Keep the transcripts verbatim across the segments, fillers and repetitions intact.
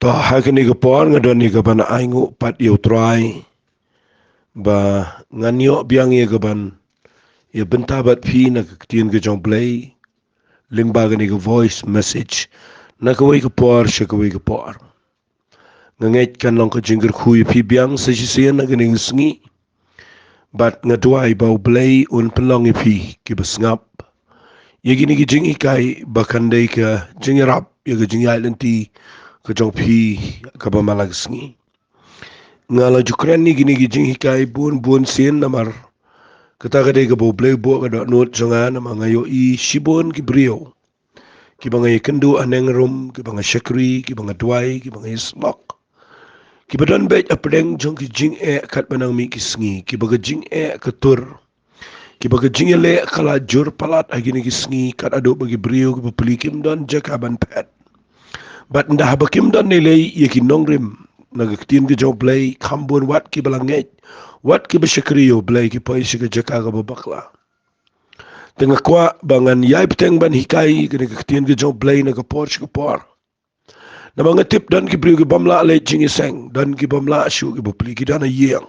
To, ha kane ka por nga don ïa ka ban ainguh pat ïa U Trai ba ngan ïoh biang ïa ka ban ïa bynta bad phi na ka ktien ka jong U Blei lyngba kane ka voice message na kawei ka por sha kawei ka por. Nga ngeit kan long ka jingkyrkhu ïa phi biang sa shisien na kane ka sngi. Bad nga duwai ba U Blei un pynlong ïa phi kiba sngap ïa kine ki jinghikai ba kan dei ka jingïarap ïa ka jingïaid lynti ka jong phi kaba man la ka sngi. Nga la ju kren ïa kine ki jinghikai bun bun sien namar kata ka dei kaba U Blei u buh ha ka dohnud jong nga namar nga ïohi shibun ki briew kiba nga ïakynduh haneng harum, kiba nga shakri, kiba nga duwai, kiba nga ïasyllok, kiba don beit hapdeng jong ki jingeh katba nang mih ki sngi, kiba ka jingeh ka tur, kiba ka jingïaleh ka la jur palat ha kine ki sngi, kat haduh ba ki briew kiba pli kim don jaka ban phet. Bad ynda haba kim don lei lei ïa ki nongrim na ka ktien ka jong U Blei, kham bun wat kiba la ngeit, wat kiba shakri ïa U Blei, ki poi sha ka jaka kaba bakla. Te nga kwah ba ngan ïai bteng ban hikai kane ka ktien ka jong U Blei na ka por sha ka por. Namar nga tip don ki briew ki bym lah leit jingïaseng, don ki bym lah shuh kiba pli, ki don ha ïing,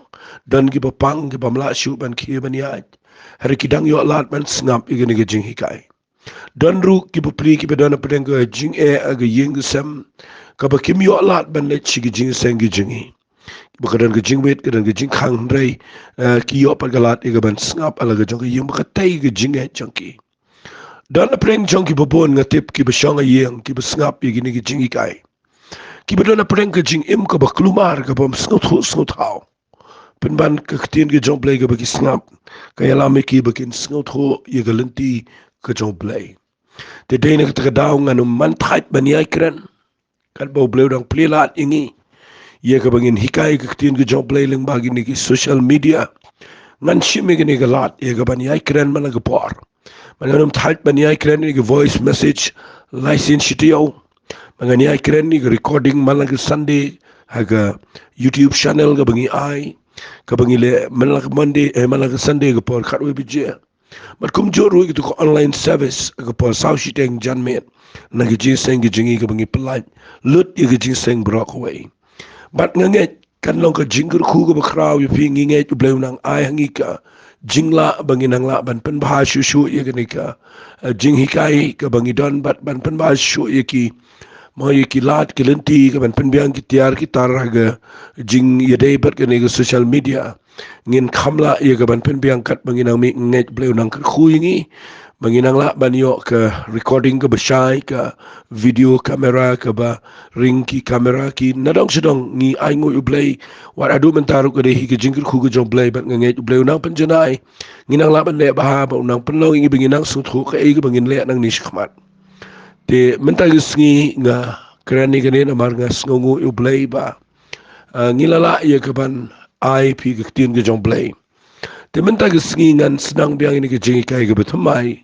don kiba pang ki bym lah shuh ban khie ban ïaid. Hynrei ki dang ïoh lad ban sngap ïa kane ka jinghikai. Don ruh kiba pli kiba don hapdeng ka jingeh ha ka ïing ka sem kaba kim ïoh lad ban leit sha ki jingïaseng ki jong ngi. Ba ka don ka jingwit, ka don ka jingkhang, hynrei, eh, ki ïoh pat ka lad ïa ka ban sngap ha la ka jong ka ïing, ba katei ka jingngeit jong ki. Don hapdeng jong kiba bun nga tip kiba shong ha ïing, kiba sngap ïa kine ki jinghikai. Kiba don hapdeng ka jingim kaba kulmar, kaba ym sngewthuh sngewthaw. Pynban ka ktien ka jong U Blei kaba ki sngap ka ïalam ïa ki ba kin sngewthuh ïa ka lynti ka jong U Blei. Te dei na kata ka daw ngan ym man thait ban ïai kren. Katba U Blei u dang plie lad ïa ngi ïa kaba ngin hikai ka ktien ka jong U Blei lyngba kine ki social media, ngan shim ïa kane ka lad ïa ka ban ïai kren man la ka por. Ba ngan ym thait ban ïai kren ïa ka voice message lai sien shi taïew. Ba ngan ïai kren ïa ka recording man la ka Sunday ha ka YouTube channel kaba ngi ai, kaba ngi leh man la ka Monday, eh, man la ka Sunday ka por khatwei baje. Bad kumjuh ruh ïa katu ka online service ka por saw shiteng janmiet na ka jingïaseng ka jong ngi kaba ngi pynlait lut ïa ka jingïaseng baroh kawei. Bad nga ngeit kan long ka jingkyrkhu kaba khraw ïa phi, ngi ngeit U Blei u nang ai ha ngi ka jinglah ba ngin nang lah ban pynbha shuh shuh ïa kane ka, eh, jinghikai kaba ngi don, bad ban pynbha shuh ïa ki, mo, ïa ki lad ki lynti, ka ban pynbiang ki tiar ki tar ha ka jingïadei bad kane ka social media. Ngin kham lah ïa ka ban pynbiang katba ngin nang mih. Ngeit U Blei u nang kyrkhu ïa ngi ba ngin nang lah ban ïoh ka recording kaba shai, ka video camera kaba ring, ki camera ki nadong shadong. Ngi ainguh ïa U Blei, wat haduh mynta ruh ka dei hi ka jingkyrkhu ka jong U Blei, bad nga ngeit U Blei u nang pynjanai. Ngin nang lah ban leh bha, bad u nang pynlong ïa ngi ba ngin nang sngewthuh kaei kaba ngin leh nangne shakhmat. Te mynta ka sngi nga kren ïa kane namar nga sngewnguh ïa U Blei ba, ah, ngi la lah ïa ka ban ai phi ka ktien ka jong U Blei. Te mynta ka sngi ngan sdang biang ïa kane ka jinghikai kaba thymmai.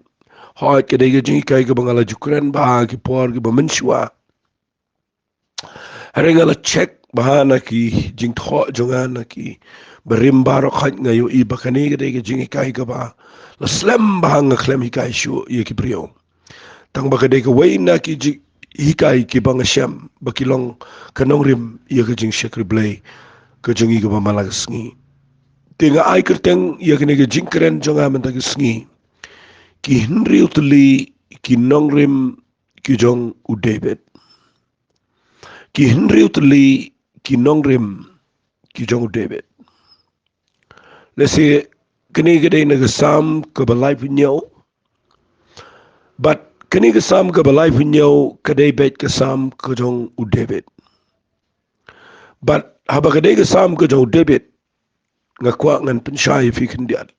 Hooid, ka dei ka jinghikai kaba nga la ju kren bha ha ki por kiba mynshuwa. Hynrei nga la check bha na ki jingthoh jong nga, na ki barim baroh, hooid, nga ïohi ba kane ka dei ka jinghikai kaba la slem bha, nga khlem hikai shuh ïa ki briew. Tang ba ka dei kawei na ki jinghikai kiba nga shem ba ki long ka nongrim ïa ka jingshakri Blei ka jong ngi kaba man la ka sngi. Te nga ai kyrteng ïa kane ka jingkren jong nga mynta ka sngi, ki hynriew tylli ki nongrim ki jong u David. Ki hynriew tylli ki nongrim ki jong u David. Lehse kane ka dei na ka Salm kaba laiphew hynñiew. Bad kane ka Salm kaba laiphew hynñiew ka dei beit ka Salm ka jong u David. Bad haba ka dei ka Salm ka jong u David, nga kwah ngan pynshai ïa phi khyndiat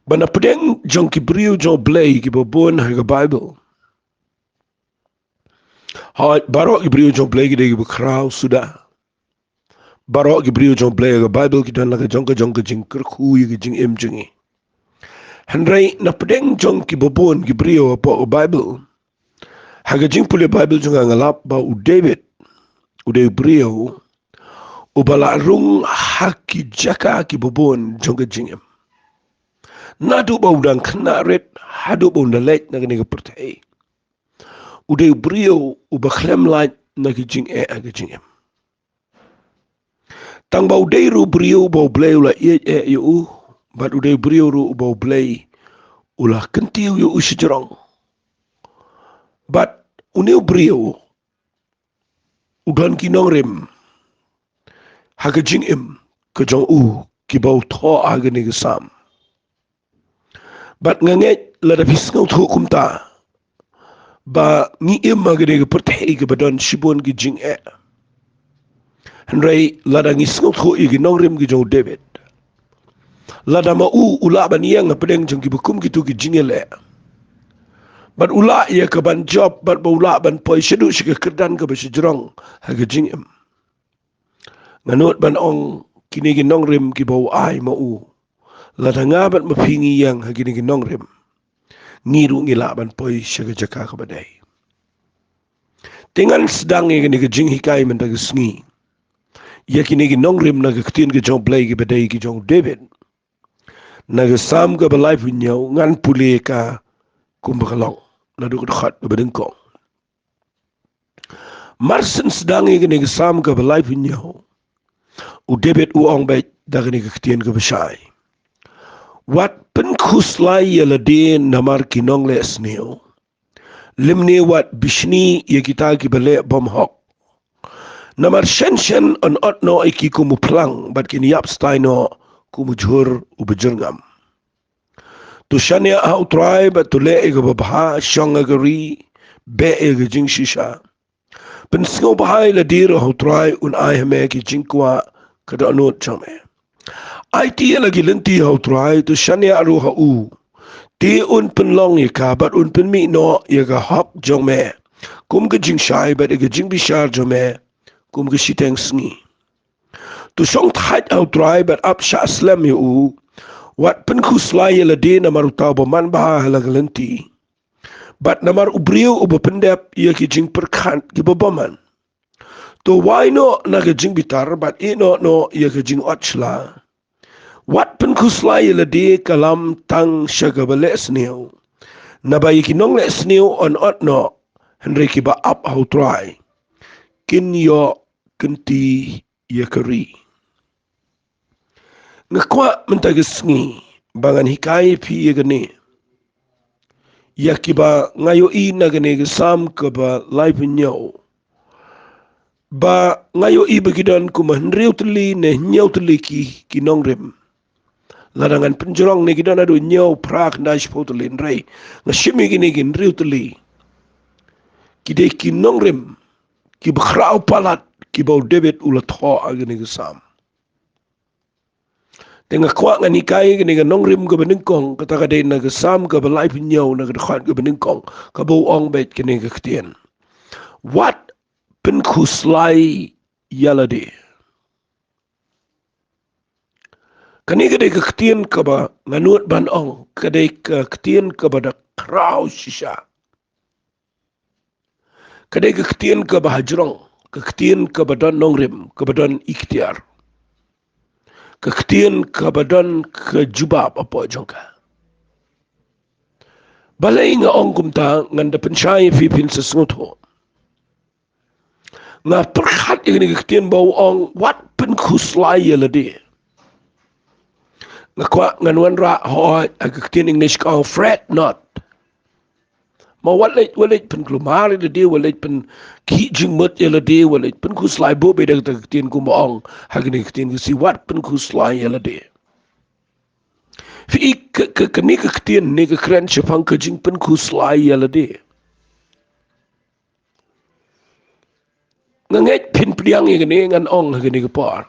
ba na pdeng jong ki briew jong u Blei kiba bun ha ka Baibl, hooid, baroh ki briew jong u Blei ki dei kiba khraw suda. Baroh ki briew jong u Blei ha ka Baibl ki don la ka jong ka jong ka jingkyrkhu ïa ka jingim jong ngi. Hynrei na pdeng jong kiba bun ki briew hapoh ka Baibl, ha ka jingpule Baibl jong nga, nga lap ba u David u dei u briew uba la rung ha ki jaka kiba bun jong ka jingim. Naduh ba u dang khynnah rit haduh ba un da leit na kane ka pyrthei, u dei u briew uba khlem lait na ki jingeh ha ka jingim. Tang ba u dei ruh u briew ba U Blei u la ïeit eh ïa u, bad u dei u briew ruh ba U Blei u la kyntiew ïa u shajrong. Bad une u briew u don ki nongrim ha ka jingim ka jong u kiba u thoh ha kane ka Salm. Bad nga ngeit lada phi sngewthuh kumta, ba ngi im ha kane ka pyrthei kaba don shibun ki jingeh. Hynrei lada ngi sngewthuh ïa ki nongrim ki jong u David, lada ma u u lah ban ïeng hapdeng jong kiba kum kito ki jingïaleh, bad u lah ïa ka ban jop, bad ba u lah ban poi shaduh sha ka kyrdan kaba shajrong ha ka jingim. Nga nud ban ong, kine ki nongrim kiba u ai ma u, lada nga bad ma phi ngi ïeng ha kine ki nongrim, ngi ruh ngi lah ban poi sha ka jaka kaba dei. Te ngan sdang ïa kane ka jinghikai mynta ka sngi ïa kine ki nongrim na ka ktien ka jong U Blei kiba dei ki jong u David, na ka Salm kaba laiphew hynñiew. Ngan pule ka kumba ka long naduh ka dkhot kaba nyngkong. Mar shen sdang ïa kane ka Salm kaba laiphew hynñiew, u David u ong beit da kane ka ktien kaba shai: Wat pynkhuslai ïa lade namar ki nongleh sniew, lymne wat bishni ïa kita kiba leh bymhok. Namar shen shen yn ot noh ïa ki kum u phlang, bad kin ïap stai noh kum u jhur uba jyrngam. To shaniah ha U Trai bad to leh ïa kaba bha, shong ha ka ri, beh ïa ka jingshisha. Pynsngewbha ïa lade ruh ha U Trai, un ai ha me ki jingkwah ka dohnud jong me. Aiti ïa la ki lynti ha U Trai, to shaniah ruh ha u. Te un pynlong ïa ka bad un pynmih noh ïa ka hok jong me kum ka jingshai, bad ïa ka jingbishar jong me kum ka shiteng sngi. To shong thait ha U Trai bad ap shah slem ïa u. Wat pynkhuslai ïa lade namar uta uba manbha ha la ka lynti, bad namar u briew uba pyndep ïa ki jingpyrkhat kiba bymman. To wai noh na ka jingbitar bad ïehnoh noh ïa ka jingot shla. Wat pynkhuslai ïa lade kalam tang sha kaba leh sniew, naba ïa ki nongleh sniew yn ot noh, hynrei kiba ap ha U Trai kin ïoh kynti ïa ka ri. Nga kwah mynta ka sngi ba ngan hikai ïa phi ïa kane, ïa kiba nga ïohi na kane ka Salm kaba laiphew hynñiew, ba nga ïohi ba ki don kumba hynriew tylli ne hynñiew tylli ki, ki nongrim. Lada ngan pynjrong ne ki don haduh hynñiew, phra, khyndai, shiphew tylli, hynrei nga shim ïa kine ki hynriew tylli. Ki dei ki nongrim kiba khraw palat kiba u David u la thoh ha kane ka Salm. Te nga kwah ngan hikai ïa kane ka nongrim kaba nyngkong, kata ka dei na ka Salm kaba laiphew hynñiew, na ka dkhot kaba nyngkong, kaba u ong beit kane ka ktien: Wat pynkhuslai ïa lade. Kane ka dei ka ktien kaba nga nud ban ong ka dei ka ktien kaba da khraw shisha. Ka dei ka ktien kaba hajrong, ka ktien kaba don nongrim, kaba don iktiar, ka ktien kaba don ka jubab hapoh jong ka. Balei nga ong kumta? Ngan da pynshai ïa phi, phin sa sngewthuh. Nga pyrkhat ïa kane ka ktien ba u ong, wat pynkhuslai ïa lade. Nga kwah ngan wanrah, hooid, ha ka ktien English ka ong, fret not. Ma wat leit, wat leit pynkulmar ïa lade, wat leit pynkhih jingmut ïa lade, wat leit pynkhuslai, bun bha da kata ka ktien kumba ong ha kane ka ktien Khasi, wat pynkhuslai ïa lade. Phi i ka, ka, kane ka ktien ne ka kren shaphang ka jingpynkhuslai ïa lade. Nga ngeit phin pdiang ïa kane ngan ong ha kane ka por,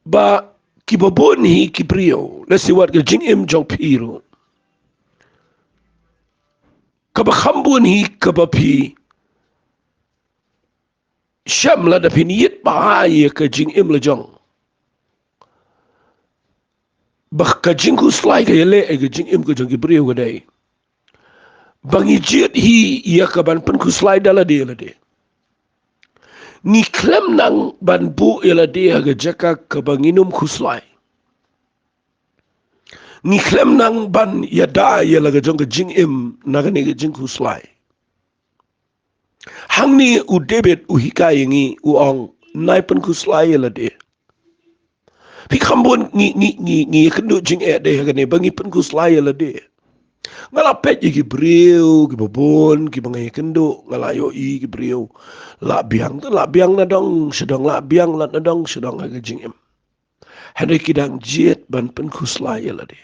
ba kiba bun hi ki briew, lehse wat ka jingim jong phi ruh, kaba kham bun hi kaba phi shem lada phin ïit bha ïa ka jingim la jong, ba ka jingkhuslai ka ïaleh ïa ka jingim ka jong ki briew ka dei ba ngi jied hi ïa ka ban pynkhuslai da lade lade. Ngi khlem nang ban buh ïa lade ha ka jaka kaba ngin ym khuslai. Ngi khlem nang ban ïada ïa la ka jong ka jingim na kane ka jingkhuslai. Hangne u David u hikai ïa ngi, u ong, nai pynkhuslai ïa lade. Phi kham bun ngi, ngi, ngi, ngi ïakynduh jingeh dei ha kane ba ngi pynkhuslai ïa lade. Nga la peit ïa ki briew kiba bun kiba nga ïakynduh, nga la ïohi ki briew la biang, la biang na dong sha dong, la biang la na dong sha dong ha ka jingim. Hynrei ki dang jied ban pynkhuslai ïa lade.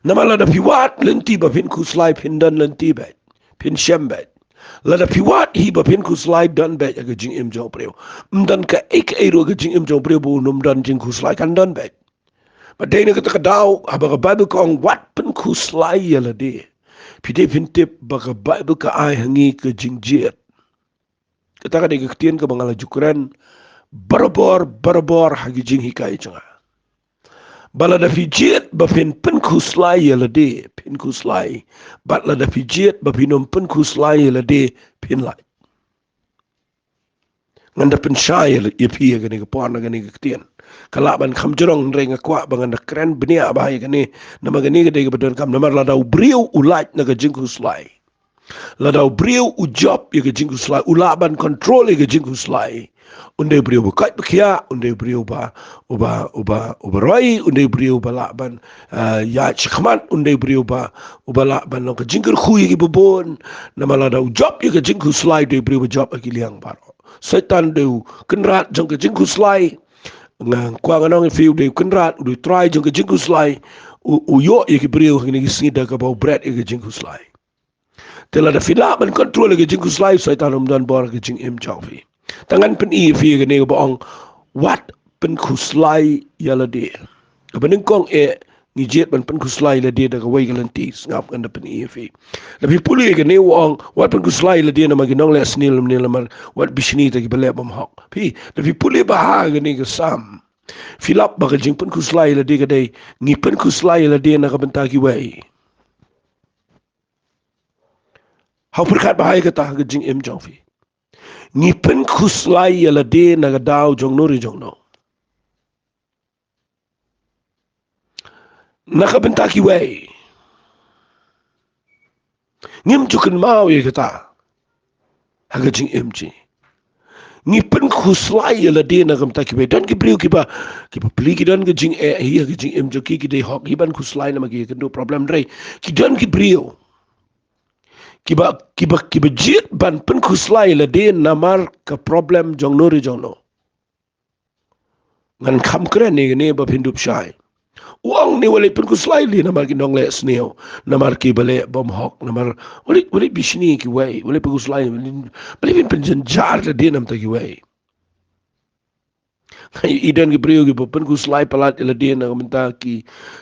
Namar lada phi wad lynti ba phin khuslai, phin don lynti beit, phin shem beit. Lada phi wad hi ba phin khuslai, don beit ha ka jingim jong u briew. Ym don kaei kaei ruh ha ka jingim jong u briew ba un ym don jingkhuslai, kan don beit. Bad dei na kata ka daw, haba ka Baibl ka ong wat pynkhuslai ïa lade, phi dei phin tip ba ka Baibl ka ai ha ngi ka jingjied. Kata ka dei ka ktien kaba nga la ju kren barabor, barabor ha ki jinghikai jong nga. Ba lada phi jied ba phin pynkhuslai ïa lade, phin khuslai. Bad lada phi jied ba phin ym pynkhuslai ïa lade, phin lait. Ngan da pynshai ïa phi ïa kane ka por na kane ka ktien. Ka lah ban kham jrong, hynrei nga kwah ba ngan da kren bniah bha ïa kane. Namar kane ka dei kaba donkam, namar lada u briew u lait na ka jingkhuslai, lada u briew u jop ïa ka jingkhuslai, u lah ban control ïa ka jingkhuslai, un dei u briew ba koit ba khiah, un dei u briew ba, uba, uba, uba roi, un dei u briew ba lah ban, ah, ïaid shakhmat, un dei u briew ba, uba lah ban long ka jingkyrkhu ïa kiba bun. Namar lada u jop ïa ka jingkhuslai, u dei u briew ba jop ha ki liang baroh. Soitan u dei u kynrad jong ka jingkhuslai. Nga kwah ngan ong ïa phi, u dei u kynrad, u dei u trai jong ka jingkhuslai. U, u ïoh ïa ki briew ha kine ki sngi da kaba u bret ïa ka jingkhuslai. Te lada phi lah ban control ïa ka jingkhuslai, Soitan um don bor ha ka jingim jong phi. Te ngan pyni ïa phi ïa kane kaba ong wat pynkhuslai ïa lade. Kaba nyngkong eh, ngi jied ban pynkhuslai ïa lade da kawei ka lynti, sngap, ngan da pyni ïa phi. Lada phi pule ïa kane u ong wat pynkhuslai ïa lade namar ki nongleh sniew lymne namar wat bishni da kiba leh bymhok. Phi, lada phi pule bha ha kane ka Salm, phi lap ba ka jingpynkhuslai ïa lade ka dei, ngi pynkhuslai ïa lade na ka bynta kiwei. Ha u pyrkhat bha ïa kata ha ka jingim jong phi. Ngi pynkhuslai ïa lade na ka daw jongno re jongno. Na ka bynta kiwei. Ngim ju kynmaw ïa kata ha ka jingim jong ngi. Ngi pynkhuslai ïa lade na ka bynta kiwei. Don ki briew kiba, kiba plie ki don ka jingeh hi ha ka jingim jong ki, ki dei hok hi ban khuslai namar ki ïakynduh problem, hynrei ki don ki briew kiba, kiba, kiba jied ban pynkhuslai ïa lade namar ka problem jongno re jongno. Ngan kham kren ïa kane ba phin dup shai. U ong ne wat leit pynkhuslai lade namar ki nongleh sniew, namar kiba leh bymhok, namar wat leit, wat leit bishni kiwei, wat leit pynkhuslai, wat leit, wat leit pynjynjar lade na ka bynta kiwei. I don ki briew kiba pynkhuslai palat ïa lade na ka bynta ki,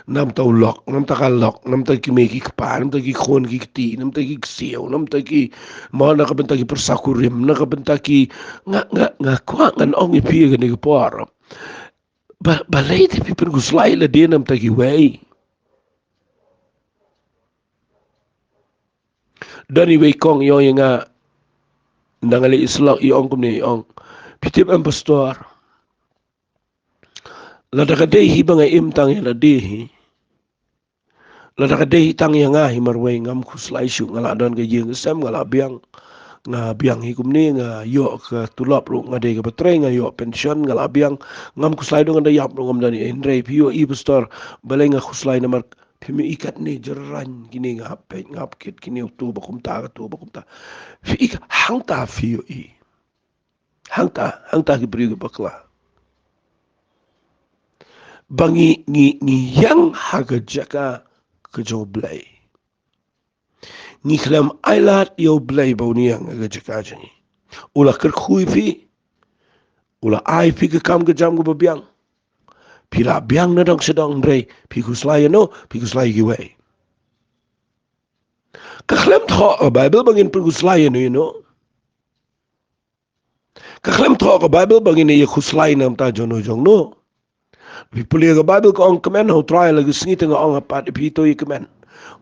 na ka bynta u lok, na ka bynta ka lok, na ka bynta ki mei ki kpa, na ka bynta ki khun ki kti, na ka bynta ki ksiew, na ka bynta ki, mo, na ka bynta ki pyrsa kurim, na ka bynta ki, nga, nga, nga kwah ngan ong ïa phi ha kane ka por. Ba, balei te phi pynkhuslai ïa lade na ka bynta kiwei? Don iwei i kong i ong ïa nga, nda nga leit ïasyllok, i ong kumne, i ong, phi tip em pastor, lada ka dei hi ba nga im tang ïa lade hi, lada ka dei hi tang ïa nga hi marwei, ngam khuslai shuh, nga la don ka ïing ka sem, nga la biang, nga biang hi kumne, nga ïoh ka tulop ruh, nga dei kaba trei, nga ïoh pension, nga la biang, ngam khuslai, dang nga da ïap ruh ngam don ei, hynrei phi ïohi pastor, balei nga khuslai, namar phim ïohi katne, jrang kine, nga hap peit, nga hap kit kine, uto ba kumta, kato ba kumta. Phi ïohi, hangta phi ïohi. Hangta, hangta ki briew ki bakla. Ba ngi, ngi, ngi ïeng ha ka jaka ka jong U Blei. Ngi khlem ailad ïa U Blei ba un ïeng ha ka jaka jong ngi. U la kyrkhu ïa phi. U la ai phi ka kam ka jam kaba biang. Phi la biang na dong sha dong, hynrei phi khuslai ïano, phi khuslai ïa kiwei. Ka khlem thoh ka Baibl ba ngin pynkhuslai ïano ïano. Ka khlem thoh ka Baibl ba ngin ïa khuslai na ka bynta jongno jongno. Phi pule ka Baibl ka ong kmen ha U Trai la ka sngi, te nga ong ha pat, phi to ïa kmen.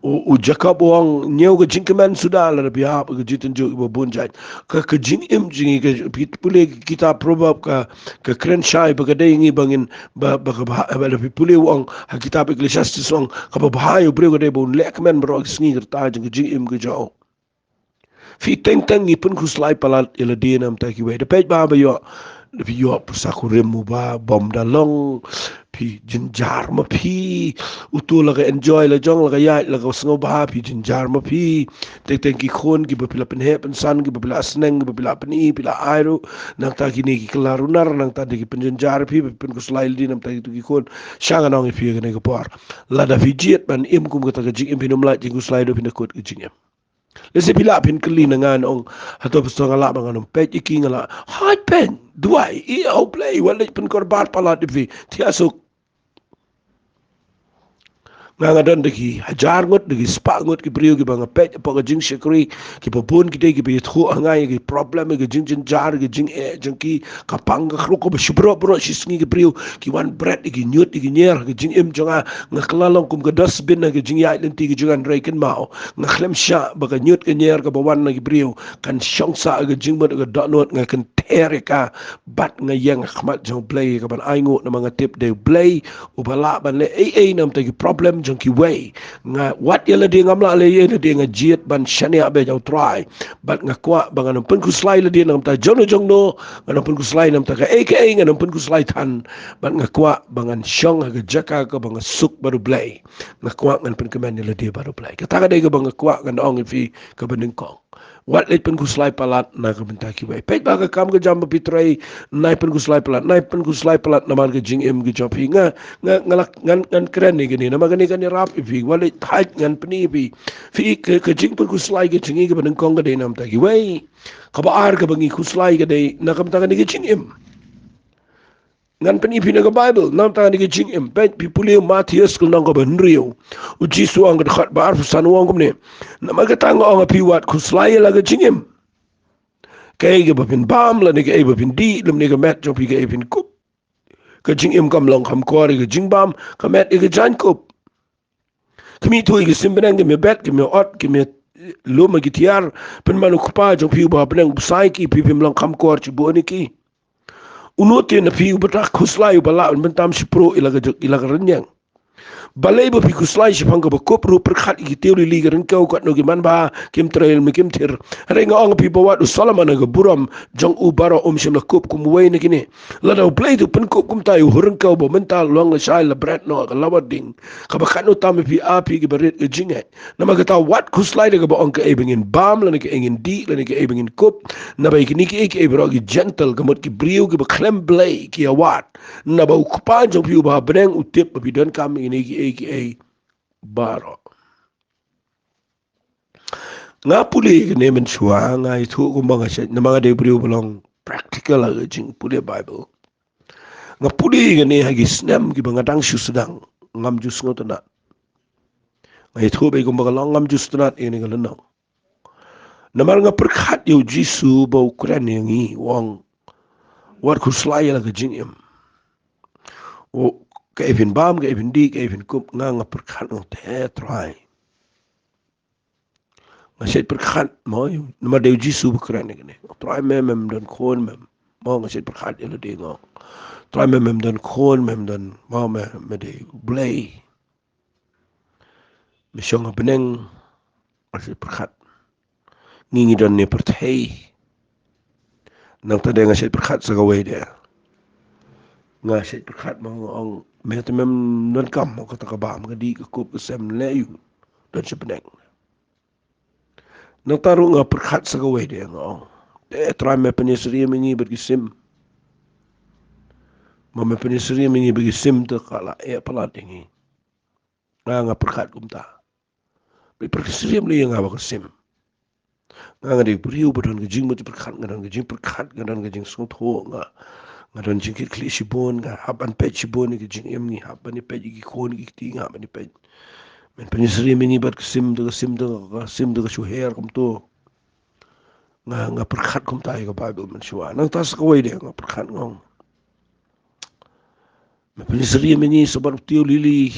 U, u Jakob u ong, ñiew ka jingkmen suda lada phi hap ka jingtynjuh kiba bun jait. Ka, ka jingim jong ngi, ka, phi pule ka kitab Proverb ka, ka kren shai ba ka dei ngi ba ngin, ba, ba ka bha, ba lada phi pule u ong, ha kitab Ecclesiastes u ong, kaba bha ïa u briew ka dei ba un leh kmen baroh ki sngi ka rta jong ka jingim ka jong u. Phi teng teng ngi pynkhuslai palat ïa lade na ka bynta kiwei. Da peit ba, ba ïoh, da phi ïoh pyrsa kurim uba bym da long, phi jynjar ma phi, uto la ka enjoy la jong, la ka ïaid, la ka sngewbha, phi jynjar ma phi. Teng teng ki khun kiba phi la pynheh pynsan, kiba phi la sneng, kiba phi la pyni, phi la ai ruh, nangta kine ki kylla runar, nangta de ki pynjynjar phi, phi pynkhuslai lade na ka bynta kito ki khun. Sha ngan ong ïa phi kane ka por, lada phi jied ban im kum kata ka jingim, phin ym lah jingkhuslai, da phin da kut ka jingim. Lehse phi lah phin kylli na nga, ngan ong, hato pastor nga lah ba ngan ym peit ïa ki, nga lah. Hooid peit, duwai, ïa U Blei, wat leit pynkorbar palat ïa phi, thiah suk. Nga, nga don da ki hajar ngut, da ki spah ngut ki briew kiba nga peit hapoh ka jingshakri, kiba bun ki dei kiba ïathuh ha nga ïa ki problem, ïa ki jingjynjar, ïa ki jingeh jong ki, ka pang ka khruh kaba shu baroh baroh shi sngi ki briew ki wan bret ïa ki ñiut ïa ki ñier ha ka jingim jong nga. Nga kylla long kum ka dustbin ha ka jingïaid lynti ka jong nga, hynrei kynmaw, nga khlem shah ba ka ñiut ka ñier kaba wan na ki briew kan shong sah ha ka jingmut ka dohnud, nga kynther ïa ka bad nga ïeng ha khmat jong U Blei ïa kaban ainguh, namar nga tip dei U Blei uba lah ban leh ei ei na ka bynta ki problem jong kiwei. Nga wad ïa lade, ngam lah leh ei ei lade, nga jied ban shaniah beit ïa U Trai. Bad nga kwah ba ngan ym pynkhuslai lade na ka bynta jongno jongno, ngan ym pynkhuslai na ka bynta kaei kaei, ngan ym pynkhuslai than. Bad nga kwah ba ngan shong ha ka jaka kaba nga suk bad U Blei. Nga kwah ngan pynkmen ïa lade bad U Blei. Kata ka dei kaba nga kwah ngan ong ïa phi kaba nyngkong. Wat leit pynkhuslai palat na ka bynta kiwei. Peit ba ka kam ka jam ba phi trei, nai pynkhuslai palat, nai pynkhuslai palat namar ka jingim ka jong phi. Nga, nga, nga lah, ngan, ngan kren ïa kane, namar kane kan ïarap ïa phi. Wat leit thait, ngan pyni ïa phi. Phi ka, ka jingpynkhuslai ka jong ngi kaba nyngkong ka dei na ka bynta kiwei. Kaba ar kaba ngi khuslai ka dei na ka bynta kane ka jingim. Ngan pyni ïa phi na ka Baibl, na ka bynta kane ka jingim. Peit, phi pule Mathaios ka lynnong kaba hynriew. U Jisu ha ka dkhot ba arphew san u ong kumne. Namar kata nga ong ïa phi, wat khuslai ïa la ka jingim. Kaei kaba phin bam, lane kaei ba phin dih, lymne ka met jong phi kaei phin kup. Ka jingim kam long kham kor ïa ka jingbam, ka met ïa ka jaiñkup. Khmih, thoh ïa ki sim bneng, khmih, bet, khmih, ot, khmih, lum ha ki tiar, pynban U Kpa jong phi uba ha bneng u bsa ïa ki, phi phim long kham kor shibun ïa ki. Uno te na phi uba da khuslai uba lah ban bynta shipruh ïa la ka jok, ïa la ka rynïeng. Balei ba phi khuslai shaphang kaba kup ruh? Pyrkhat ïa ki tiew lili ka ryngkew, katno ki manbha, kim trei lymne kim thir. Hynrei nga ong ïa phi ba wat u Solomon ha ka burom jong u baroh um shym la kup kum uwei na kine. Lada U Blei te u pynkup kumta ïa u hur ryngkew ba mynta long lashai la bret noh ka lawa ding, kaba katno tam ïa phi, a phi kiba rit ka jingngeit. Namar kata wat khuslai da kaba ong kaei ba ngin bam, lane kaei ngin dih, lane kaei ba ngin kup. Naba ïa kine kiei kiei baroh ki Jentil, ka mut ki briew kiba khlem Blei, ki ïawad. Naba U Kpa jong phi uba ha bneng u tip ba phi donkam ïa kine kiei kiei baroh. Nga pule ïa kane mynshuwa, nga ïathuh kumba nga shait, namar nga dei u briew ba long practical ha ka jingpule Baibl. Nga pule ïa kane ha ki snem kiba nga dang shu sdang, ngam ju sngewtynnat. Nga ïathuh beit kumba ka long, ngam ju sngewtynnat ïa kane ka lynnong. Namar nga pyrkhat ïa U Jisu ba u kren ïa ngi, u ong, wat khuslai ïa la ka jingim. U, kaei phin bam, kaei phin dih, kaei phin kup, nga, nga pyrkhat, nga ong, te Trai. Nga shait pyrkhat, mo, namar dei U Jisu ba kren ïa kane. Trai, me, mem don khun, mem. Mo, nga shait pyrkhat ïa lade, nga ong, Trai, me, mem don khun, mem don, mo, me, me dei U Blei. Me shong ha bneng, nga shait pyrkhat. Ngi, ngi don ne pyrthei. Nangta de nga shait pyrkhat sa kawei de. Nga shait pyrkhat, mo, nga ong, me te mem donkam, mo, kata ka bam, ka dih, ka kup, ka sem, leh aïu, don sha bneng. Nangta ruh nga pyrkhat sa kawei de, nga ong, te Trai, me pynïasyriem ïa ngi bad ki sim. Mo, me pynïasyriem ïa ngi bad ki sim, te ka la eh palat ïa ngi. Nga, nga pyrkhat kumta. Phi pyrkhat, syriem lei ïa nga bad ka sim. Nga, nga dei u briew ba don ka jingmut jingpyrkhat, nga don ka jingpyrkhat, nga don ka jingsngewthuh, nga, nga don jingkitkhlieh shibun, nga hap ban peit shibun ïa ka jingim, ngi hap ban ïa peit ïa ki khun ki kti, nga hap ban ïa peit. Men pynïasyriem ïa ngi bad ka sim, te ka sim, te ka sim, te ka shu her kumto. Nga, nga pyrkhat kumta ïa ka Baibl mynshuwa. Nangta sa kawei de nga pyrkhat, nga ong, me pynïasyriem ïa ngi sa bad u tiew lili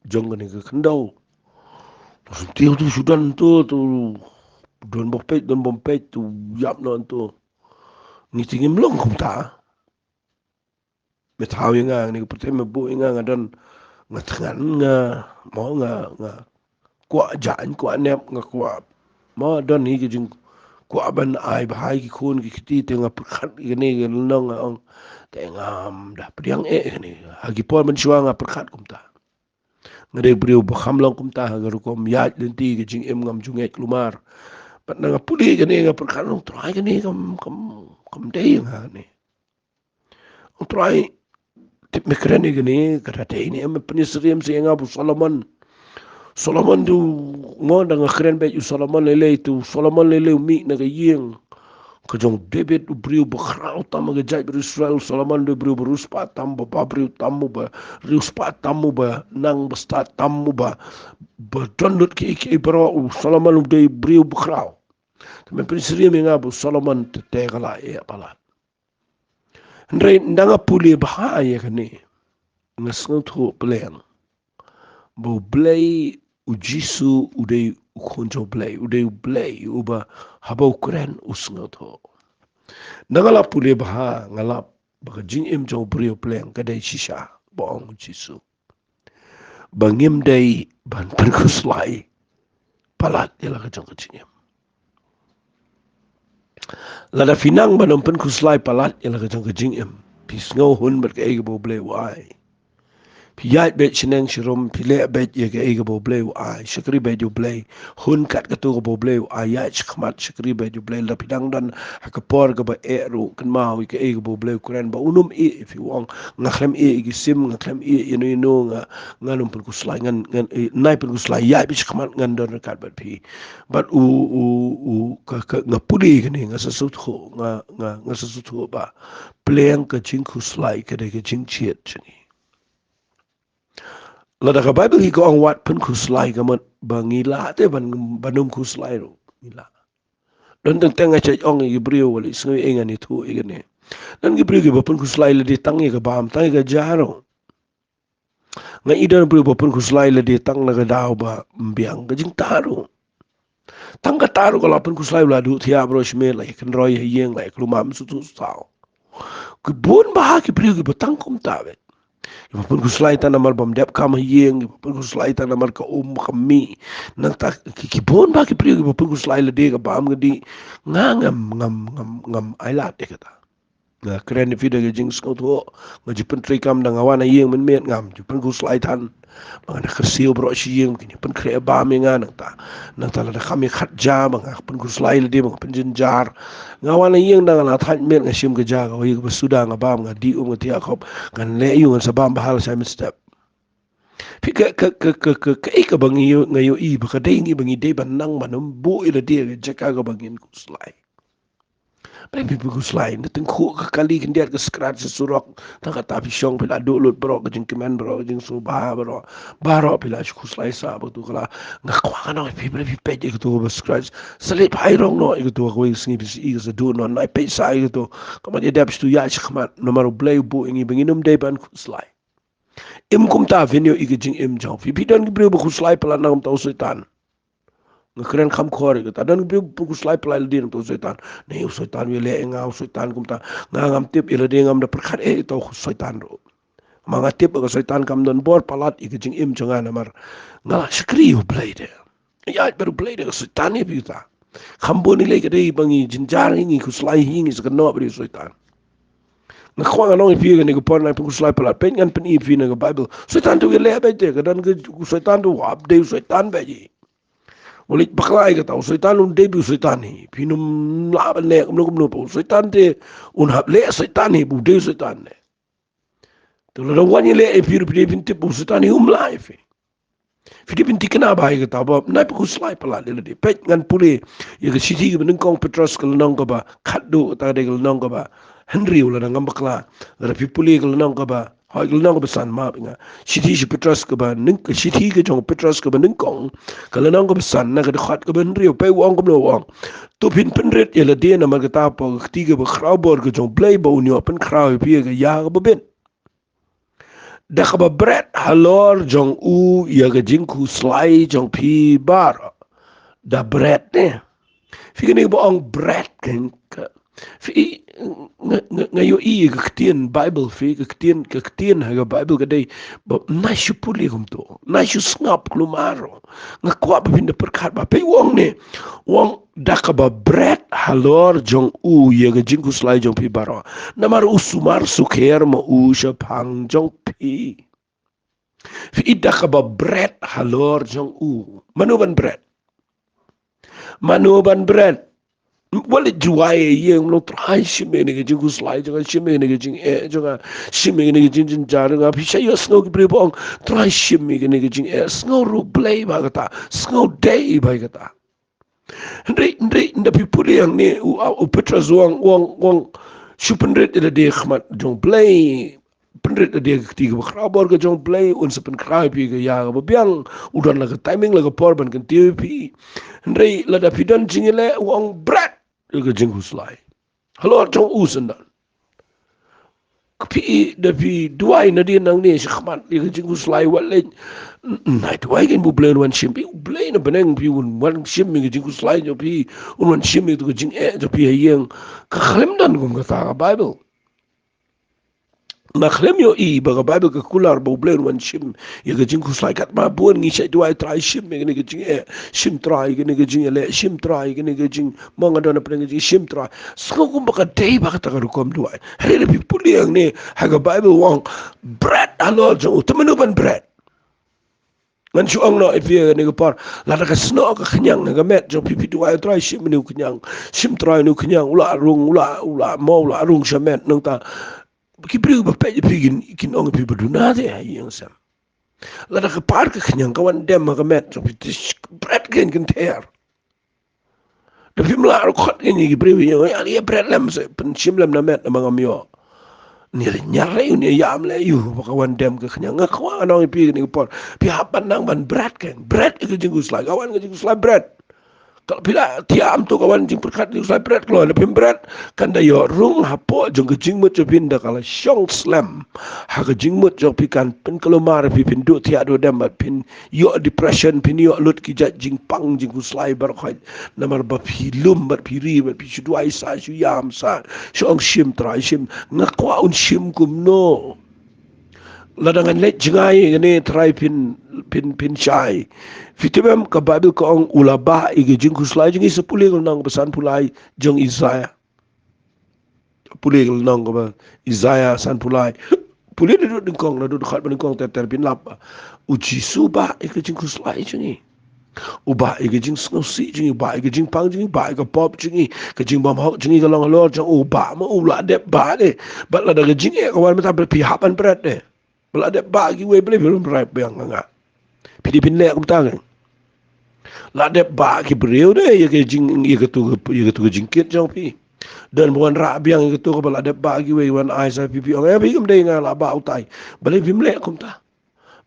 jong kane ka khyndew. To sngewthuh, to shu don to, to don bym peit, don bym peit, to ïap noh to. Ngi te ngim long kumta. Me thaw ïa nga, ngi ka pyrthei me buh ïa nga, nga don, nga thngan, nga, mo, nga, nga kwah jaiñ, kwah nep, nga kwah, mo, don hi ka jingkwah ban ai bha ïa ki khun ki kti, te nga pyrkhat ïa kane ka lynnong, nga ong te ngam da pdiang eh ïa kane. Ha ki por mynshuwa nga pyrkhat kumta. Nga dei briew ba kham long kumta ha ka rukom ïaid lynti, ka jingim ngam ju ngeit kulmar. Bad nga pule kane, nga pyrkhat, ong Trai, kane kam, kam, kam dei ïa nga kane. Ong Trai, tip me kren ïa kane, ka da dei ne em? Me pynsyriem sa ïa nga ba u Solomon. Solomon, to, mo, da nga kren beit ïa u Solomon lei lei, to u Solomon lei lei u mih na ka ïing ka jong u David, u briew bakhraw tam ha ka jaitbynriew Israel. U Solomon u dei u briew ba riewspah tam, uba briew tam, uba riewspah tam, uba nang ba stad tam, uba, ba don lut kiei kiei baroh. U Solomon u dei u briew bakhraw. Te me pynsyriem ïa nga ba u Solomon te, te ka la ïeh palat. Hynrei ynda nga pule bha ïa kane, nga sngewthuh pleng ba U Blei, U Jisu u dei U Khun jong U Blei, u dei U Blei uba haba u kren u sngewthuh. Ynda nga la pule bha, nga lap ba ka jingim jong u briew pleng ka dei shisha ba ong U Jisu ba ngim dei ban pynkhuslai palat ïa la ka jong ka jingim. Lada phi nang ban ym pynkhuslai palat ïa la ka jong ka jingim, phi sngew hun bad kaei kaba U Blei u ai. Phi ïaid beit shaneng sharum, phi leh beit ïa kaei kaba U Blei u ai, shakri beit ïa U Blei. Hun kat kato kaba U Blei u ai, ïaid shakhmat, shakri beit ïa U Blei. Lada phi dang don ha ka por kaba eh ruh, kynmaw ïa kaei kaba U Blei u kren ba un ym ïeh ïa phi, u ong, nga khlem ïeh ïa ki sim, nga khlem ïeh ïa ino ino, nga, ngan ym pynkhuslai, ngan, ngan, eh, nai pynkhuslai, ïaid beit shakhmat, ngan don ryngkat bad phi. Bad u, u, u, ka, ka, nga pule kane, nga sa sngewthuh, nga, nga, nga sa sngewthuh ba pleng ka jingkhuslai ka dei ka jingjied jong ngi. Lada ka Baibl hi ka ong wat pynkhuslai, ka mut ba ngi lah te ban, ban ym khuslai ruh, ngi lah. Don teng teng nga shait ong ïa ki briew, wat la sngew ïa nga, ngan ïathuh ïa kane. Don ki briew kiba pynkhuslai lade tang ïa ka bam, tang ïa ka ja ruh. Nga i don briew ba pynkhuslai lade tang na ka daw ba ym biang ka jingtah ruh. Tang kata ruh ka la pynkhuslai, u la duh thiah baroh shmet, la ïakynroi ha ïing, la ïakynroi, ym sngewthuh saw. Ki bun bha ki briew kiba tang kumta beit. Kiba pynkhuslai tang namar bym dep kam ha ïing, kiba pynkhuslai tang namar ka um kam mih. Nangta ki, ki bun bha ki briew kiba pynkhuslai lade ka bam ka dih. Nga ngam, ngam, ngam, ngam ailad ïa kata. Nga kren ïa phi da ka jingsngewthuh, nga ju pyntreikam, da nga wan ha ïing mynmiet ngam ju pynkhuslai than. Ba nga da kyrsiew baroh shi ïing, kin ïa pynkhreh bam ïa nga nangta. Nangta lada kam ïa khat ja ba nga pynkhuslai lade, ba nga pynjynjar. Nga wan ha ïing, da nga la thait miet nga shim ka ja kawei kaba suda, nga bam, nga dih um, nga thiah khop, ngan leh aiu, ngan sa bam bha lashai mynstep. Phi, ka, ka, kaei kaba ngi ïoh, nga ïohi ba ka dei ngi ba ngi dei ban nang ban ym buh ïa lade ha ka jaka kaba ngin khuslai. Balei phi pynkhuslai? Nda tyngkhuh ka kali khyndiat ka skrat sha surok, tang kata phi shong, phi la duh lut baroh ka jingkmen, baroh ka jingsngewbha, baroh, baroh phi la shu khuslai sah. Ba tu ka la, nga kwah ngan ong ïa phi, balei phi peit ïa katu kaba skrat? Sa leit phai rong noh ïa katu, kawei ka sngi phi sa i ka sa duh noh, nai peit sah ïa katu. Ka mut ïa dep sha tu, ïaid shakhmat, namar U Blei u buh ïa ngi ba ngin ym dei ban khuslai. Im kumta, phin ïohi ka jingim jong phi. Phi don ki briew ba khuslai palat na ka bynta u Soitan. Nga kren kham khor ïa kata. Don ki briew ba khuslai palat lade na ka bynta u Soitan. Ne u Soitan u ïaleh ïa nga, u Soitan kumta. Nga ngam tip, ïa lade ngam da pyrkhat eh ïa uta u Soitan ruh. Ma nga tip ba ka Soitan kam don bor palat ïa ka jingim jong nga namar nga la shakri ïa U Blei de. Ïaid bad U Blei de, ka Soitan hi phi uta. Kham bun hi lei ka dei ba ngi jynjar hi, ngi khuslai hi, ngi sa kynnoh bad u Soitan. Nga kwah ngan ong ïa phi kane ka por, nai pynkhuslai palat. Peit, ngan pyni ïa phi na ka Baibl. Soitan te u ïaleh beit te, ka don ka, u Soitan te u ap dei u Soitan beit hi. U leit bakla ïa kata, u Soitan un dei beit u Soitan hi. Phin ym lah ban leh kumno kumno, u Soitan te un hap leh Soitan hi, u dei u Soitan hi. Te lada wan ïaleh ïa phi ruh, phi dei phin tip ba u Soitan hi um lah ïa phi. Phi dei phin thikna bha ïa kata, ba nai pynkhuslai palat ïa lade. Peit, ngan pule ïa ka shithi kaba nyngkong Petros, ka lynnong kaba khatduh, kata ka dei ka lynnong kaba hynriew lada ngam bakla. Lada phi pule ka lynnong kaba, hooid, ka lynnong kaba san, map ïa nga. Shithi sha Petros kaba nyng-, ka shithi ka jong Petros kaba nyngkong, ka lynnong kaba san, na ka dkhot kaba hynriew, peit u ong kumno, u ong: To phin pynrit ïa lade namar kata hapoh ka kti kaba khraw bor ka jong U Blei, ba un ïoh pynkhraw ïa phi ïa ka ïa kaba bit. Da kaba bret halor jong u ïa ka jingkhuslai jong phi baroh. Da bret ne. Phi kane ba ong bret kan ka. Phi nga, nga, nga ïohi ka ktien Bible phi ka ktien, ka ktien ha ka Bible ka dei ba na shu pule kumto. Na shu sngap klumar. Nga kwah ba phin da pyrkhat ba phi u ong ne. U ong da kaba bret halor jong u ïa ka jingkhuslai jong phi baroh. Namar u sumar sukher ma u shaphang jong phi. Phi i da kaba bret halor jong u. Mano ban bret? Mano ban bret? Wat leit duwai ïa u ong Trai shim ïa kane ka jingkhuslai jong nga, shim ïa kane ka jingeh jong nga, shim ïa kane ka jingjynjar jong nga. Phi sa ïohsngew ki briew ba ong Trai shim ïa kane ka jingeh. Sngew ruh Blei ba kata. Sngew dei ba kata. Hynrei, hynrei, ynda phi pule hangne, u, u Petros u ong, u ong, u ong, shu pynrit ïa lade ha khmat jong Blei, pynrit ïa lade ha ka kti kaba khraw bor ka jong Blei, un sa pynkhreh ïa phi ïa kaba biang, u don la ka timing, la ka por ban kyntiew ïa phi. Hynrei, lada phi don jingïaleh, u ong bret ïa ka jingkhuslai halor jong u syndon. Ka phi, da phi duwai nadien nangne shakhmat ïa ka jingkhuslai wat leh. Nai duwai kein ba U Blei un wan shim phi, U Blei na bneng phi un wan shim ïa ka jingkhuslai jong phi, un wan shim ïa ka jingeh jong phi ha ïing. Ka khlem don kum kata ka Bible. Nga khlem ïohi ba ka Bible ka kular ba U Blei un wan shim ïa ka jingkhuslai. Katba bun ngi shait duwai Trai shim ïa kane ka jingeh, shim Trai ïa kane ka jingeh, shim Trai ïa kane ka jing, mo nga don na pdeng ka jing, shim Trai. Sngew kumba ka dei ba kata ka rukom duwai. Hynrei lada phi pule hangne ha ka Bible u ong bret halor jong u, te mano ban bret? Ngan shu ong noh ïa phi ha kane ka por, lada ka snoh ka khñiang ha ka met jong phi, phi duwai Trai shim ïa une u khñiang, shim Trai ïa une u khñiang, u la rung, u la, u la mo, u la rung shamet, nangta ki briew ba peit ïa phi kin, kin ong ïa phi ba duna te ha ïing sem. Lada ka par ka khñiang ka wan dem ha ka met jong phi, te bret kein kynther. Da phim lah ruh khot kein ïa ki briew, ïa, ïa bret lem se, pynshim lem na met namar ngam ïoh. Ni leh ñiar leh ïa u, ni ïam leh ïa u ba ka wan dem ka khñiang. Nga kwah ngan ong ïa phi kane ka por, phi hap ban nang ban bret kein, bret ïa ka jingkhuslai. Ka wan ka jingkhuslai, bret. Ka phi la thiah kumto, ka wan jingpyrkhat jingkhuslai, bret. Kloi lada phim bret, kan da ïoh rung hapoh jong ka jingmut jong phi, ynda ka la shong slem ha ka jingmut jong phi, kan pynkulmar ïa phi, phin duh thiah duh dem bad phin ïoh depression, phin ïoh lut ki jait jingpang jingkhuslai baroh khoit. Namar ba phi lum bad phi ri bad phi shu duwai sa, shu ïam sa, shu ong shim Trai shim. Nga kwah un shim kumno? Lada ngan leit jngai kane Trai phin, phin, phin shai. Phi tip em, ka Bible ka ong u la bah ïa ka jingkhuslai jong ngi. Sa pule ka lynnong kaba sanphew lai jong Isaiah. Pule ka lynnong kaba Isaiah sanphew lai. Pule naduh nyngkong, naduh dkhot ba nyngkong ter ter phin lap. U Jisu u bah ïa ka jingkhuslai jong ngi. U bah ïa ka jingsngewsih jong ngi, u bah ïa ka jingpang jong ngi, u bah ïa ka pop jong ngi, ka jingbymhok jong ngi ka long halor jong u. U bah ma, u la dep bah de. Bad lada ka jingeh ka wan mynta, phi hap ban bret de. Ba la dep bah kiwei, balei phim bret biang ïa nga? Phi dei phin leh kumta kein. La dep bah ki briew de ïa ka jing, ïa katu, ïa katu ka jingkit jong phi. Don ba wanrah biang ïa katu kaba la dep bah kiwei, wan ai sa phi, phi ong, eh, phi kam dei nga la bah utai. Balei phim leh kumta?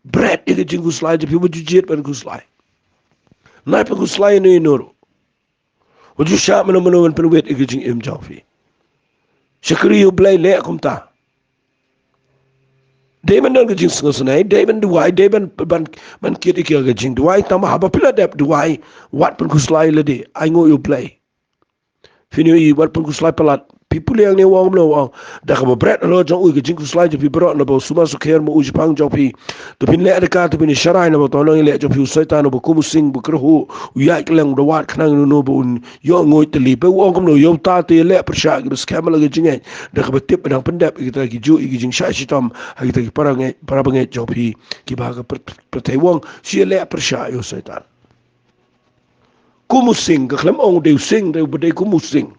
Bret ïa ka jingkhuslai jong phi, wat ju jied ban khuslai. Nai pynkhuslai ïano ïano ruh. Wat ju shah mano mano ban pynwit ïa ka jingim jong phi. Shakri ïa U Blei, leh kumta. Dei ban don ka jingsngewsynei, dei ban duwai, dei ban, ban, ban kit ïa ka jingduwai, tangba haba phi la dep duwai, wat pynkhuslai lade, ainguh ïa U Blei. Phin ïohi, wat pynkhuslai palat. Phi pule hangne u ong kumno, u ong, da kaba bret halor jong u ïa ka jingkhuslai jong phi baroh, naba u sumar sukher ma u shaphang jong phi. To phin leh da ka, to phin ïasharai, naba uta u nongïaleh jong phi u Soitan, uba kum u sing bakyrhuh, u ïaid kylleng, u da wad khnang ïano ïano ba un ïoh nguid tylli. Phi u ong kumno, ïa uta te ïaleh pyrshah kiba skhem la ka jingngeit, da kaba tip ba dang pyndep ïa kita ki juh ïa ki jingshah shitom ha kita ki para ngeit, para bangeit jong phi kiba ha ka pyr-, pyrthei. U ong shu ïaleh pyrshah ïa u Soitan. Kum u sing, ka khlem ong u dei u sing, dei uba dei kum u sing.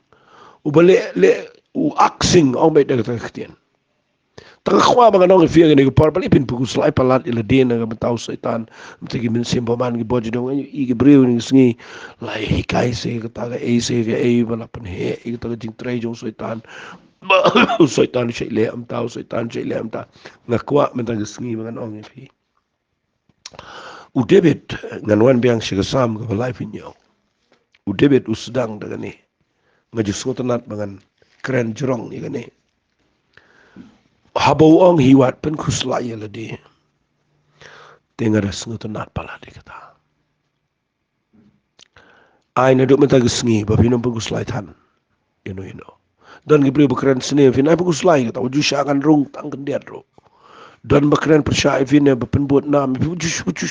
Uba leh, leh u ak sing, ong beit da kata ka ktien. Tang nga kwah ba ngan ong ïa phi ha kane ka por, balei phin pynkhuslai palat ïa lade na ka bynta u Soitan. Mynta ki mynsiem bymman ki bor jong ngi, ïa ki briew ngi sngi la hikai sa ïa kata kaei sa ïa kaei, ba la pynheh ïa kata ka jingtrei jong u Soitan. Ba u Soitan u shait leh kumta, u Soitan u shait leh kumta. Nga kwah mynta ka sngi ba ngan ong ïa phi. U David, ngan wan biang sha ka Salm kaba laiphew hynñiew. U David u sdang da kane. Nga ju sngewtynnat ba ngan kren jrong ïa kane. Haba u ong hi wat pynkhuslai ïa lade, te nga da sngewtynnat palat ïa kata. Ai naduh mynta ka sngi ba phin ym pynkhuslai than ïano ïano. Don ki briew ba kren sniew ïa phi, ai pynkhuslai ïa kata, wat ju shah, ngan rung tang khyndiat ruh. Don ba kren pyrshah ïa phi ne ba pynbud nam ïa phi, wat ju, wat ju,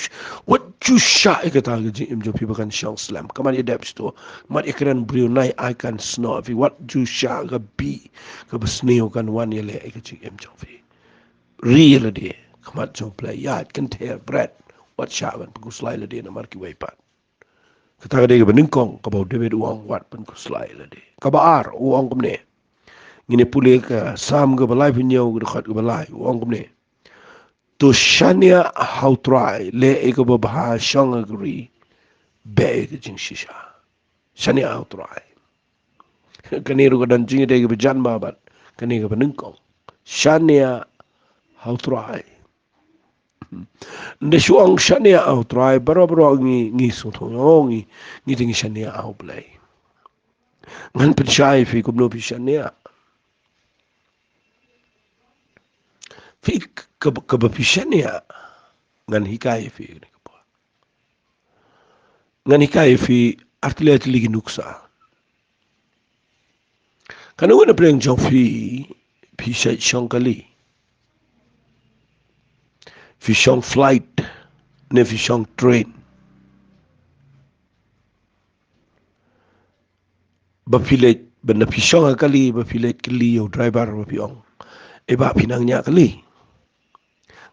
wat ju shah ïa kata, ka jingim jong phi ba kan shong slem. Ka mat ïa dep shuh, ka mat ïa kren briew, nai ai kan snoh ïa phi, wat ju shah, ka bih kaba sniew kan wan ïaleh ïa ka jingim jong phi. Ri ïa lade, ka mat jong U Blei, ïaid kynther bret, wat shah ban pynkhuslai lade namar kiwei pat. Kata ka dei kaba nyngkong kaba u David u ong, wat pynkhuslai lade. Kaba ar u ong kumne. Ngin ïa pule ka Salm kaba laiphew hynñiew, ka dkhot kaba lai, u ong kumne. To shaniah ha U Trai, leh ïa kaba bha, shong ha ka ri, beh ïa ka jingshisha. Shaniah ha U Trai. Kane ruh ka don jingïadei kaba jan bha bad kane kaba nyngkong. Shaniah ha U Trai. Ynda shu ong shaniah ha U Trai, baroh baroh ngi, ngi sngewthuh, oh, ngi, ngi te ngi shaniah ha U Blei. Ngan pynshai ïa phi kumno phi shaniah. Phi k-, kaba, kaba phi shaniah, ngan hikai ïa phi. Ngan hikai ïa phi artylli artylli ki nuksa. Kano kano pyrshah jong phi, phi shait shong kali, phi shong flight, ne phi shong train. Ba phi leit, ba na phi shong ha kali, ba phi leit kylli ïa u driver ba phi ong, "Eh bah, phi nang ñiah kali?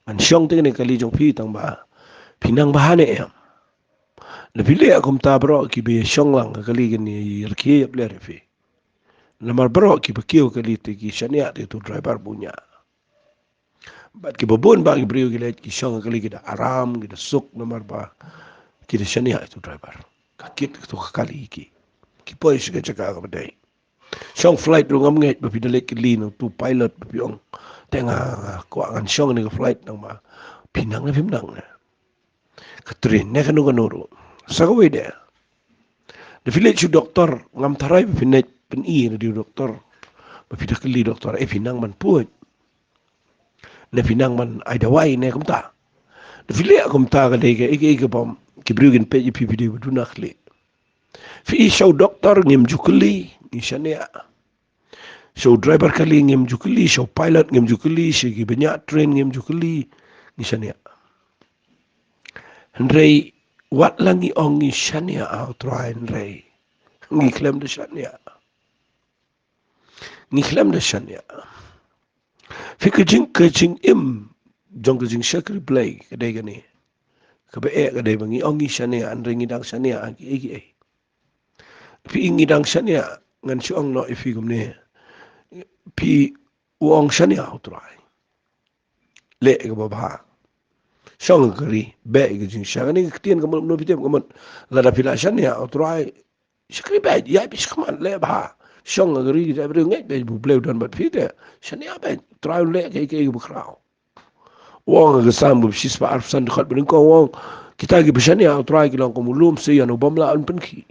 Ngan shong te kane kali jong phi tang ba phi nang bha ne em?" Na phi leh kumta, baroh kiba shong lang ha kali kin ïa rkhie ïa phi. Namar baroh kiba kiew kali te ki shaniah te u driver ba u ñiah. Bad kiba bun bah ki briew ki leit ki shong ha kali ki da aram, ki da suk namar ba ki da shaniah ïa u driver. Ka kit kato ka kali ki, ki poi sha ka jaka kaba dei. Shong flight ruh ngam ngeit ba phi da leit kylli na uto u pilot ba phi ong, "Te nga, nga kwah ngan shong kane ka flight," nang ba, "Phi nang ne phim nang ne?" Ka train ne kano kano ruh. Sa kawei de, da phi leit sha u doktor, ngam tharai ba phin leit pyni ïa u doktor ba phi da kylli doktor, "Eh, phi nang ban pud ne phi nang ban ai dawai ne kumta?" Da phi leh kumta ka dei ka, ïa ka, ïa ka bym, ki briew kin peit ïa phi, phi dei ba duna khlieh. Phi sha u doktor ngim ju kylli, ngi shaniah. Sha u driver kali ngim ju kylli, sha u pilot ngim ju kylli, sha kiba ñiah train ngim ju kylli, ngi shaniah. Hynrei wat la ngi ong ngi shaniah ha U Trai, hynrei ngi khlem da shaniah. Ngi khlem da shaniah. Phi, ka jing, ka jingim jong ka jingshakri Blei ka dei kane. Kaba eh ka dei ba ngi ong ngi shaniah, hynrei ngi dang shaniah ha kiei kiei. Phi, ngi dang shaniah, ngan shu ong noh ïa phi kumne. Phi, u ong shaniah ha U Trai. Leh kaba bha. Shong ha ka ri, beh ïa ka jingshisha. Kane ka ktien ka mut, mano phi tip ka mut. Lada phi la shaniah ha U Trai, shakri beit, ïaid beit shakhmat, leh bha. Shong ha ka ri, ki jaitbynriew ngeit beit ba U Blei u don bad phi te shaniah beit. U Trai un leh kaei kaei kaba khraw. U ong ha ka Salm kaba shispah arphew san, dkhot ba nyngkong, u ong, "Kita kiba shaniah ha U Trai ki long kum u lum sha ïing u bym lah ban pynkhih.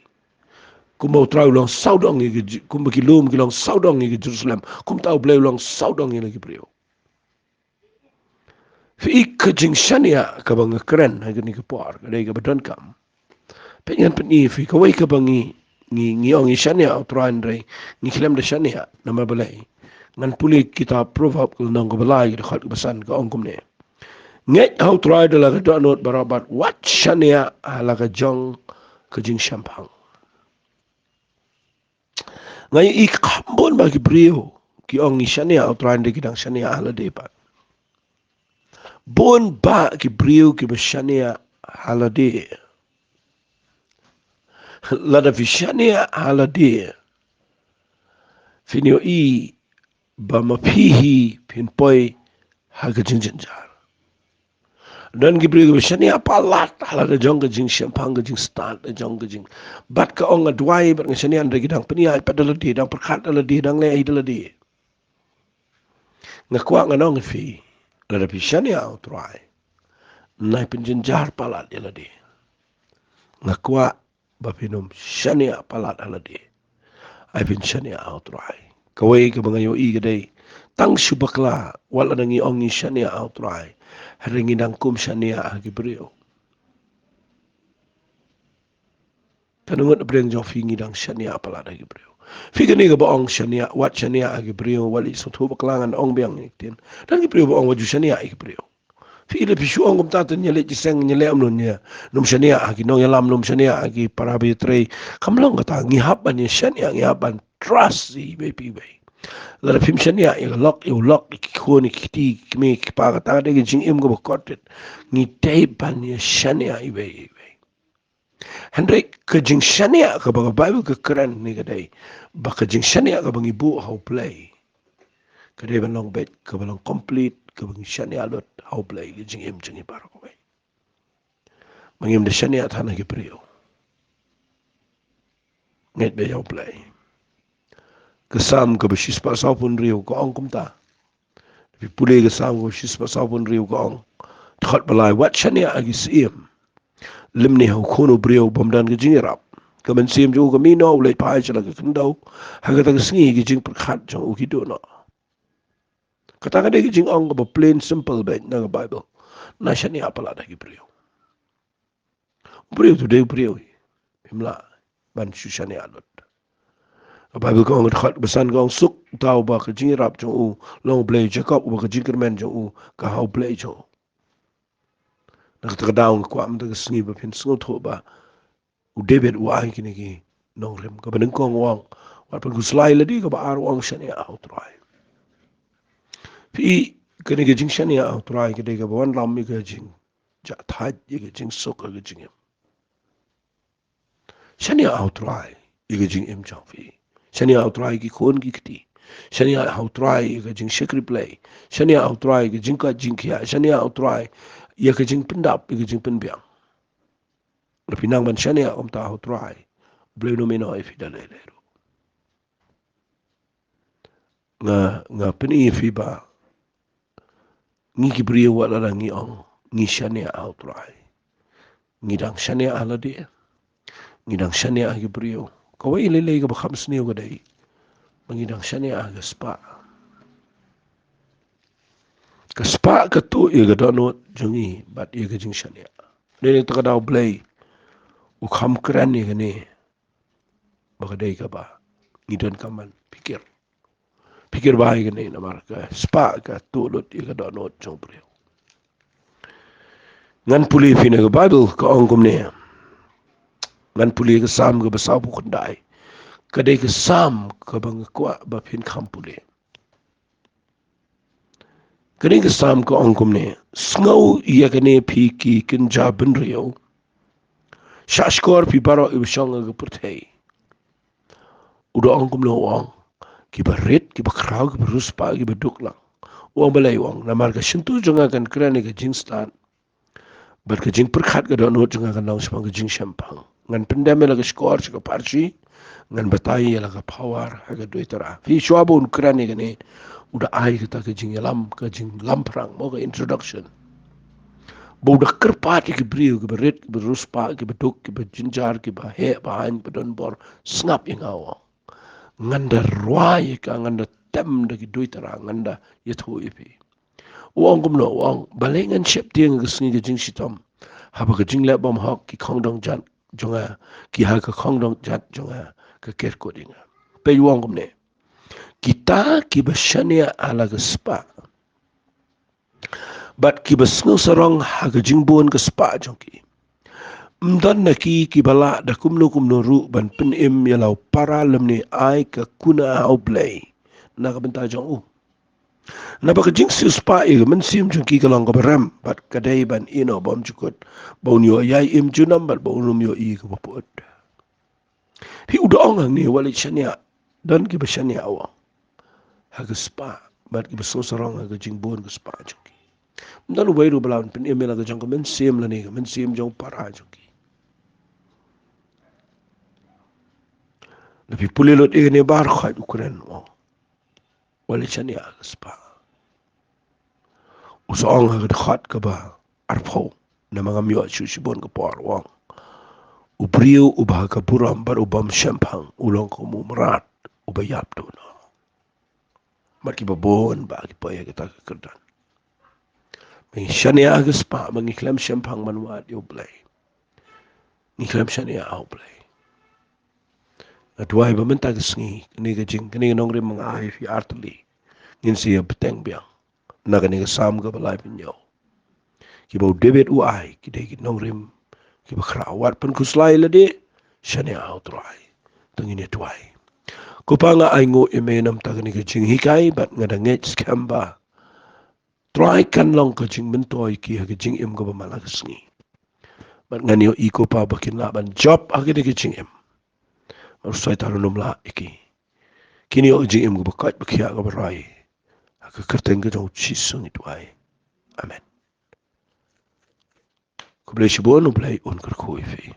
Kumba U Trai u long sawdong ïa ka J-, kumba ki lum ki long sawdong ïa ka Jerusalem, kumta U Blei u long sawdong ïa la ki briew." Phi, ka jingshaniah kaba nga kren ha kane ka por ka dei kaba donkam. Peit, ngan pyni ïa phi kawei kaba ngi, ngi, ngi ong ngi shaniah ha U Trai, hynrei ngi khlem da shaniah. Namar balei? Ngan pule kitab Proverb ka lynnong kaba lai, ka dkhot kaba san, ka ong kumne. Ngeit ha U Trai da la ka dohnud baroh, bad wat shaniah ha la ka jong ka jingshemphang. Nga ïohi kham bun bah ki briew ki ong ngi shaniah ha U Trai, hynrei ki dang shaniah ha lade pat. Bun bah ki briew kiba shaniah ha lade. Lada phi shaniah ha lade, phin ïohi ba ma phi hi phin poi ha ka jingjynjar. Don ki briew kiba shaniah palat ha la ka jong ka jingshemphang, ka jingstad, ka jong ka jing. Bad ka ong nga duwai bad nga shaniah, hynrei ki dang pynïaid pat da lade, dang pyrkhat da lade, dang leh hi da lade. Nga kwah ngan ong ïa phi, lada phi shaniah ha U Trai, nai pynjynjar palat ïa lade. Nga kwah ba phin ym shaniah palat ha lade. Ai phin shaniah ha U Trai. Kawei kaba nga ïohi ka dei, Tang shu bakla, wat lada ngi ong ngi shaniah ha u Trai, hynrei ngi dang kum shaniah ha ki briew. Kane ngut briew jong phi ngi dang shaniah palat ha ki briew. Phi kane kaba ong shaniah, wat shaniah ha ki briew, wat leit sngewthuh bakla ngan ong biang ïa ki ktien. Don ki briew ba ong wat ju shaniah ha ki briew. Phi lada phi shu ong kumta te ngi leit ki seng ngi leh ym num ïa. Ym shaniah ha ki nongïalam, ym shaniah ha ki para ba ïatrei. Kam long kata, ngi hap ban ïa shaniah, ngi hap ban trust iwei pa iwei. Lada phim shaniah ïa ka lok, ïa u lok, ïa ki khun, ïa ki kti, ïa ki kmie, ïa ki kpa, kata ka dei ka jingim kaba kordit. Ngi dei ban ïa shaniah iwei iwei. Hynrei ka jingshaniah kaba ka Baibl ka kren ne ka dei ba ka jingshaniah kaba ngi buh ha u Blei ka dei ban long beit, kaba long complete, kaba ngi shaniah lut ha u Blei, ka jingim jong ngi baroh kawei. Ba ngim da shaniah than ha ki briew. Ngeit beit ha u Blei. Ka Salm kaba shispah sawphew hynriew ka ong kumta. Phi pule ka Salm kaba shispah sawphew hynriew ka ong. Dkhot ba lai, wat shaniah ha ki syiem, lymne ha u khun u briew bym don ka jingïarap. Ka mynsiem jong u ka mih noh, u leit phai sha la ka khyndew. Ha kata ka sngi ki jingpyrkhat jong u ki duh noh. Kata ka dei ka jingong kaba plain simple beit na ka Baibl. Na shaniah palat ha ki briew. U briew te u dei u briew. Phim lah ban shu shaniah lut. Ka Baibl ka ong, dkhot ba san ka ong, suk uta uba ka jingïarap jong u long u Blei Jakob, uba ka jingkyrmen jong u ka ha u Blei jong u. Na kata ka daw nga kwah mynta ka sngi ba phin sngewthuh ba u David u ai kine ki nongrim. Kaba nyngkong u ong, wat phin khuslai lade, kaba ar u ong shaniah ha u Trai. Phi, kane ka jingshaniah ha u Trai ka dei kaba wanlam ïa ka jingjahthait, ïa ka jingsuk ha ka jingim. Shaniah ha u Trai ïa ka jingim jong phi. Shaniah ha u Trai ïa ki khun ki kti. Shaniah ha u Trai ïa ka jingshakri Blei. Shaniah ha u Trai ïa ka jingkoit jingkhiah. Shaniah ha u Trai ïa ka jingpyndap, ïa ka jingpynbiang. Lada phi nang ban shaniah kumta ha u Trai, u Blei un ym ïehnoh ïa phi da lei lei ruh. Nga, nga pyni ïa phi ba ngi ki briew wat lada ngi ong ngi shaniah ha u Trai, ngi dang shaniah ha lade. Ngi dang shaniah ha ki briew. Kawei lei lei kaba kham sniew ka dei ba ngi dang shaniah ha ka spah. Ka spah ka tuh ïa ka dohnud jong ngi bad ïa ka jingshaniah. Dei na kata ka daw u Blei u kham kren ïa kane ba ka dei kaba ngi donkam ban pyrkhat. Pyrkhat bha ïa kane namar ka spah ka tuh lut ïa ka dohnud jong u briew. Ngan pule ïa phi na ka Baibl ka ong kumne. Ngan pule ka Salm kaba sawphew khyndai. Ka dei ka Salm kaba nga kwah ba phin kham pule. Kane ka Salm ka ong kumne, sngew ïa kane phi ki kynja bynriew. Shahshkor phi baroh kiba shong ha ka pyrthei. U da ong kumno u ong? Kiba rit, kiba khraw, kiba riewspah, kiba duk lang. U ong balei u ong? Namar ka shyntur jong nga kan kren ïa ka jingstad. Bad ka jingpyrkhat ka dohnud jong nga kan long shaphang ka jingshemphang. Ngan pyndem ïa la ka shkor sha ka pharshi, ngan batai ïa la ka power ha ka duitara. Phi, shuwa ba un kren ïa kane, u da ai kata ka jingïalam, ka jinglamphrang, mo, ka introduction. Ba u da kyrpad ïa ki briew kiba rit, kiba riewspah, kiba duk, kiba jynjar, kiba heh, ba haiñ, ba donbor, sngap ïa nga, u ong. Ngan da rwai ïa ka, ngan da tem da ki duitara, ngan da ïathuh ïa phi. U ong kumno, u ong, balei ngan sheptieng ha ka sngi ka jingshitom, haba ka jingleh bymhok ki khongdong jait jong nga, ki ha ka khongdong jait jong nga ka ker kut ïa nga. Peit, u ong kumne. Kita kiba shaniah ha la ka spah bad kiba sngewsarong ha ka jingbun ka spah jong ki, ym don na ki kiba lah da kumno kumno ruh ban pynim ïa la u para lymne ai ka kuna ha u Blei na ka bynta jong u. Naba ka jingsiewspah ïa ka mynsiem jong ki ka long kaba rem, bad ka dei ban ïehnoh bymjukut ba un ïoh ïai im junom bad ba un ym ïohi kaba pyut. Phi, u da ong hangne, wat leit shaniah. Don kiba shaniah, u ong, ha ka spah bad kiba sngewsarong ha ka jingbun ka spah jong ki. Ym don uwei ruh ba lah ban pynim ïa la ka jong ka mynsiem lane ka mynsiem jong u para jong ki. Lada phi pule lut ïa kane baroh, u kren, u ong, wat leit shaniah ha ka spah. U sa ong ha ka dkhot kaba arphew, namar ngam ïoh shuh shibun ka por, u ong, u briew uba ha ka burom bad u bym shemphang u long kum u mrad uba ïap duh noh. Bad kiba bun ba ki poi ha kata ka kyrdan. Ba ngi shaniah ha ka spah, ba ngi khlem shemphang ban wad ïa U Blei. Ngi khlem shaniah ha U Blei. Nga duwai ba mynta ka sngi, kane ka jing, kane ka nongrim nga ai ïa phi artylli, ngin sa ïa bteng biang na kane ka Salm kaba laiphew hynñiew. Kiba u David u ai, ki dei ki nongrim kiba khraw. Wat pynkhuslai lade, shaniah ha U Trai. To ngin ïa duwai. Ko Pa, nga ainguh ïa me namar kane ka jinghikai, bad nga da ngeit skhem ba Trai kan long ka jingmyntoi ïa ki ha ka jingim kaba man la ka sngi. Bad ngan ïohi, ko Pa, ba kin lah ban jop ha kane ka jingim. Bad u Soitan un ym lah ïa ki. Kin ïoh ka jingim kaba koit, ba khiah, kaba rai. Ha ka kyrteng ka jong U Jisu ngi duwai. Amen. Khublei shibun, U Blei un kyrkhu ïa phi.